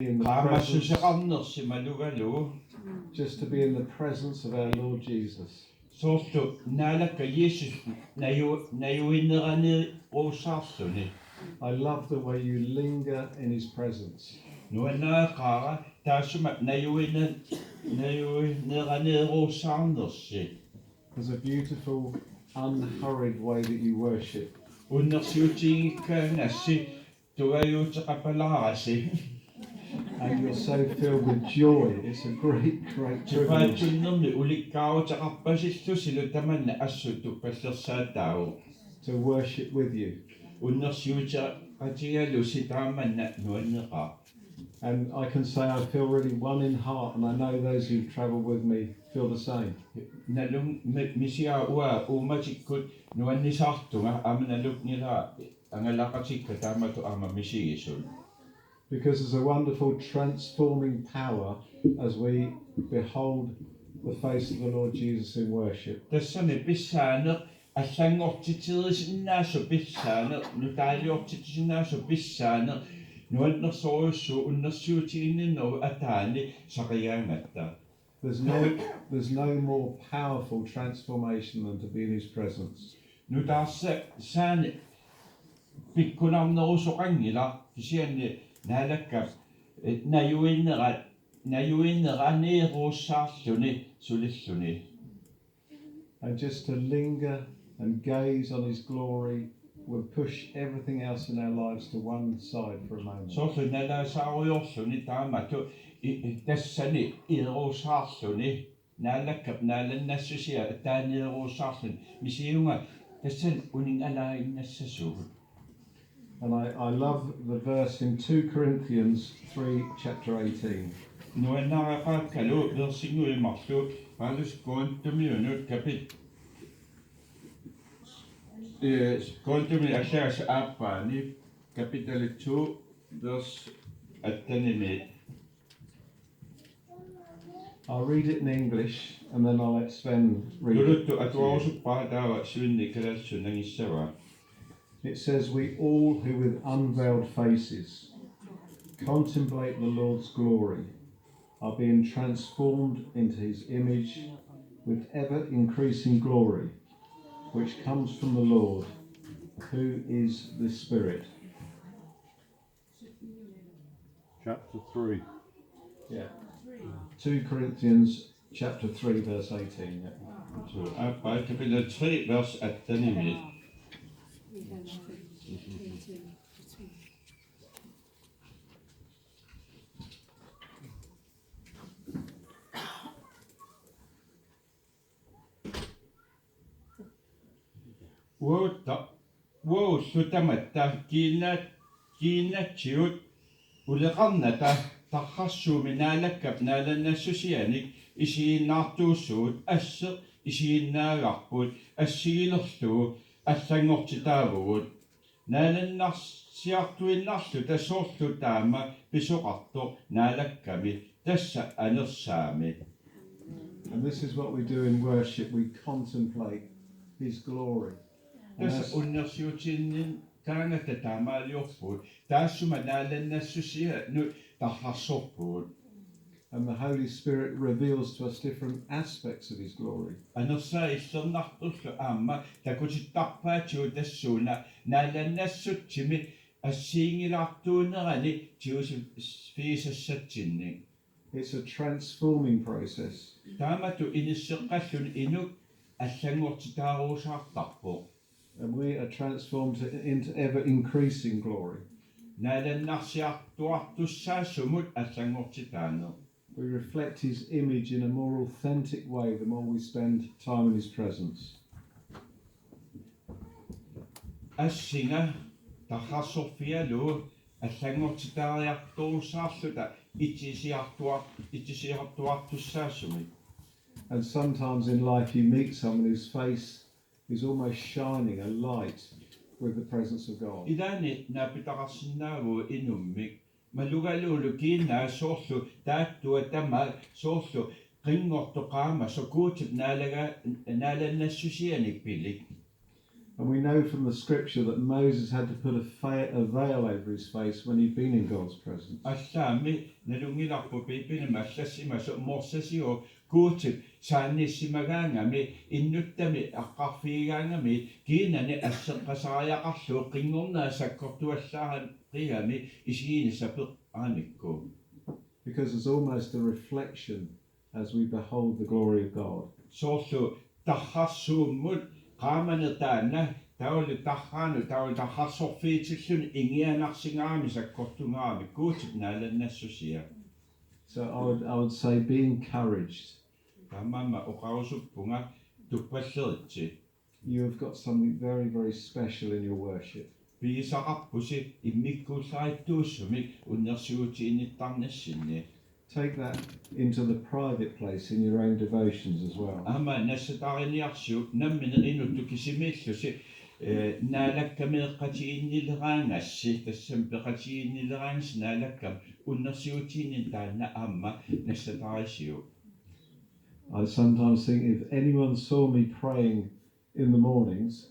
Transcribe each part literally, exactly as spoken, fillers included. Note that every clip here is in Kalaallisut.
in the presence, qaamassuseqarnersi malugalugu. Just to be in the presence of our Lord Jesus. Soorlu Naalakka Jiisusi naju-, najuineraneerussaarluni. I love the way you linger in his presence. Nuannareqaara taassuma najuine-, najuineraneerussaarnersi. There's a beautiful, unhurried way that you worship. Unnersiutigigaangassi tungajuuteqapalaarasi. And you're so filled with joy. It's a great, great privilege. Tipaatsunnermi ulikkaaruteqarpasillusilu tamanna assut tuppallersaataavoq. To worship with you. Unnersiuteqatigalusi taamanna nuanneqaaq. And I can say I feel really one in heart, and I know those who've travelled with me feel the same. Nalung-, mi-, misiga uanga uummatikkut nuannisaartunga aamma nalunngilara angalaqatikka taamatut aamma misigisut. Because there's a wonderful transforming power as we behold the face of the Lord Jesus in worship. Tassami pissaaneq allanngortitserisinnaassuseq pissaaneq, nutaaliortitsisinnaasoq pissaaneq, nuannersorujussuuvoq unnersiutiginninnerup ataani saqigaangatta. There's no, there's no more powerful transformation than to be in his presence. Nutaarsuup saani pikkunarnerusoqanngilaq kisianni Naalakkap, eh, najuinera-, najuineraneerussaarluni sulilluni. And just to linger and gaze on his glory will push everything else in our lives to one side for a moment. Soorlu nalaasaarujoorluni taamatut i-, i-, tassani iirusaarluni, Naalakkap naalannassusia ataaniirusaarluni, misigivunga tassani uninngalaaginnassasugut. And I, I love the verse in two Corinthians three, chapter eighteen. Nuannareqaakkalu versinngui marluk Paulus Korintumiunut kapit-, eh, Korintumi allagassi aappaani, kapitali two, vers attenimiit. I'll read it in English and then I'll let Sven read it. Tuluttut atuarusuppara taava Sveni kalaallisut nangissavaa. It says, "We all who with unveiled faces contemplate the Lord's glory are being transformed into his image with ever increasing glory, which comes from the Lord, who is the Spirit." Chapter three. Yeah. Two Corinthians chapter three, verse eighteen. Yeah. So, aappaat kapitali tre, vers attenimiit. Uagut ta-, uagullu tamatta kiinna-, kiinnatsigut uleqarnata tarrarsuummi Naalakkap naalannassusianik isiginnaartuusugut asseq isiginnaagarput assigilerlugu allanngortitaavugut. Naalannarsiartuinnarluta soorlu taama pisoqartoq Naalakkami, tassa anersaami. And this is what we do in worship. We contemplate his glory. And tassa as unnersiutiinninngaangatta taamaaliorpugut, taassuma naalannassusianut tarrarsorpugut. And the Holy Spirit reveals to us different aspects of his glory. Anersaat illernartorlu aamma takutittarpaatigut tassuuna naalannassutsimi assiginngilaartuunerani tigusifigisassatsinnik. It's a transforming process. Taamatut inisseqqalluni inuk allanngortitaarusaartarpoq. And we are transformed to, into ever increasing glory. Naalannarsiartuartussaasumut allanngortitaaneq. We reflect his image in a more authentic way the more we spend time in his presence. Assinga tarrarsorfigalugu allanngortitaariartorussaarluta itisiartuar-, itisiartuartussaasumik. And sometimes in life you meet someone whose face is almost shining a light with the presence of God. Ilaanni naapitaqarsinnaavugut inummik. Malugalugulu kiinaa soorlu taattua tamaat soorlu qinngortoq qaamasoq Guutip naalaga-, naalannassusianik pilik. And we know from the scripture that Moses had to put a, fa- a veil over his face when he'd been in God's presence. Allaammi nalunngilarput Biibilimi allassimasoq Mosesiup Guutip saannissimagaangami innuttami aqqarfigigaangami kiinani asseqqasariaqarlugu qinngornera sakkortuallaaqigami isiginissaanut peqqaamikku. Because it's almost a reflection as we behold the glory of God. Soorlu tarrarsuummut qaamaneq taanna taavalu tarraanut taavalu tarrarsorfiitilluni ingianarsingaarami sakkortungaarami Guutip naalannassusia. So I would, I would say be encouraged. Taamaammat oqarusuppunga tuppalleritsi. You have got something very, very special in your worship. Pigisaqarpusi immikkuullarittuusumik unnersiutiginnittarnissinni. Take that into the private place in your own devotions as well. Aamma nassataariniarsiuk nammineq inuttut kisimiillusi eh, naalakkameeqqatiginnileraangassi, tassami peqatiginnileraangassi naalakkami unnersiutiginninneq taanna aamma nassataarisiuk. I sometimes think if anyone saw me praying in the mornings,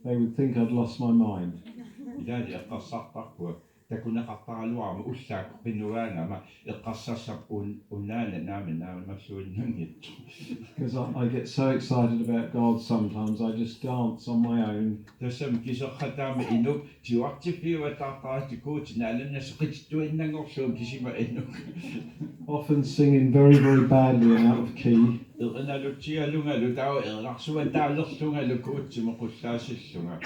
they would think I'd lost my mind. Ilaali eqqarsartarpunga takuneqartaraluarama ullaakkut qinugaangama eqqarsartarpunga un- unaana naamik naammalluinnanngitsoq. Because I, I get so excited about God sometimes, I just dance on my own. Tassami kiserrataama inuk tiuartiffiuataartarati Guutip naalannassusia qitittuinnanngorlugu kisima inuk. Often singing very, very badly and out of key. Erinalutigalungalu taava erinarsuataalerlungalu Guutimut qullaasillunga.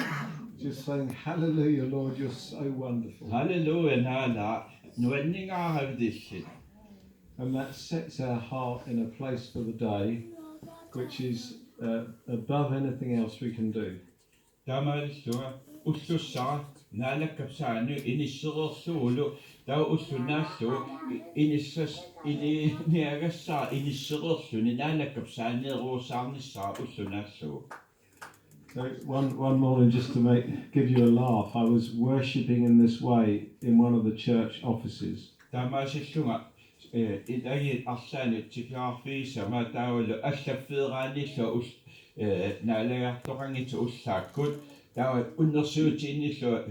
Just saying, "Hallelujah, Lord, you're so wonderful." Halleluja, Naalaaq, nuanningaaravilli. And that sets our heart in a place for the day which is uh, above anything else we can do. Taamaalillunga ullussara Naalakkap saani inissereerlugulu taava ulloq naallugu inissas- ini- iniagassara inissereerluni Naalakkap saanieruusaarnissara ulloq naallugu. So one, one morning, just to make, give you a laugh, I was worshipping in this way in one of the church offices. Taamaasillunga eh, ilagiit arlaannik tikeraarfigissama taavalu allaffeeraanniillu ul- eh, naalagartoqanngitsoq ullaakkut taava unnersiutiginnillu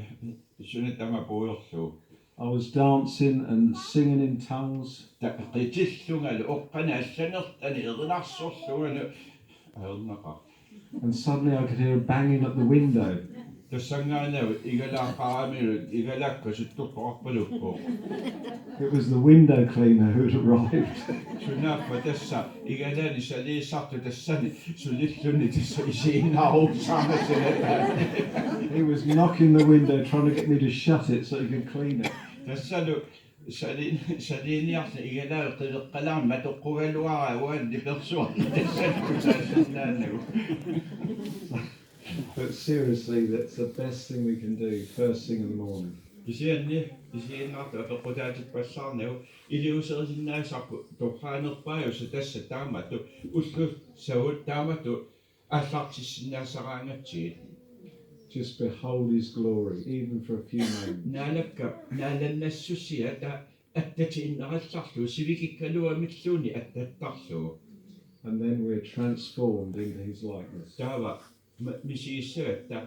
suna tamaat puigorlugu. I was dancing and singing in tongues, Ta- qitillungalu oqqaneq allanngortani erinarsorlungalu ajornaqaaq. And suddenly I could hear a banging at the window. Tassanngaanniit igalaaqaramilu igalaakka suttortoqarpaluppoq. It was the window cleaner who'd arrived. Sunaaffa tassa igalaani saliissartoq tassani sulilluni tassa isiginnaaruusaarnissaq. He was knocking the window, trying to get me to shut it so he could clean it. Tassalu sali- saliiniarli igalaalu qiveqqalaarmat toqqugaluaraa uani nipersuarni tassani kusaasinnaanagu. But seriously, that's the best thing we can do first thing in the morning. Kisianni isiginnaartut apeqqutaatippallaarnagu iliuuserisinnaasarput torraanerpaajusoq tassa taamatut ullussavut taamatut aallartissinnaasaraangatsigit. Just behold his glory, even for a few moments. Naalakkap naalannassusia ta- attatiinnarallarlugu sivikikkaluamilluunniit attattarlugu. And then we're transformed into his likeness. Taava ma- misigissagatta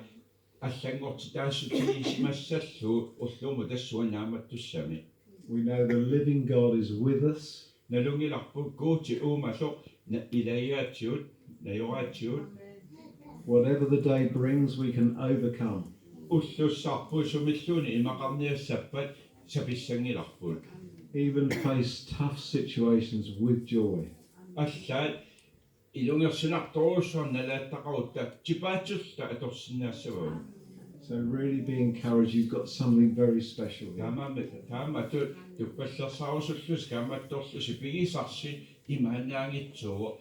allanngortitaassutigisimallaallugu ullumikkut tassunga naammattussami. We know the living God is with us. Nalunngilarput Guuti uumaloq na- ilagigaatigut, najoraatigut. Whatever the day brings, we can overcome. Ullussarput sumilluunniit imaqarniassappat sapissanngilarput. Even face tough situations with joy. Allaat ilungersunartorujussuarnik nalaattaqarutta tipaatsulluta atorsinnaassavagut. So really be encouraged. You've got something very special here. Taamaammat taamatut tuppallersaarusullusi kaammattorlusi pigisarsi imaannaanngitsuuvoq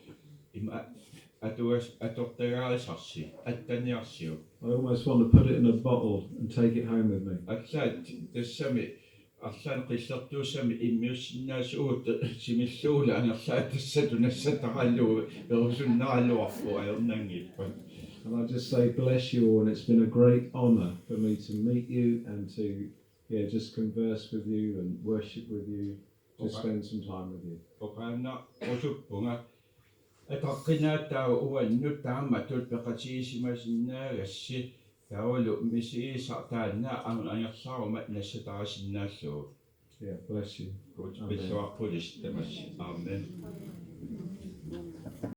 ima atuas atortagaarisarsi attaniarsiuk. I almost want to put it in a bottle and take it home with me. Allaat tassami arlaannik qillertuussami immiussinnaasugut timilluulaangerlaat tassatut nassataralugu perusunnaraluarpoq ajornanngippat. And I just say bless you all, and it's been a great honour for me to meet you and to, yeah, just converse with you and worship with you, just Okay. Spend some time with you. Oqaannarusuppunga ataqqinaataa uannut taamatut peqatigisimasinnaagassi, taavalu misigisaq taanna angerlaruma nassataarisinnaallugu. Ja, bless you. Guuti pilluaqqulisi tamassi. Amen.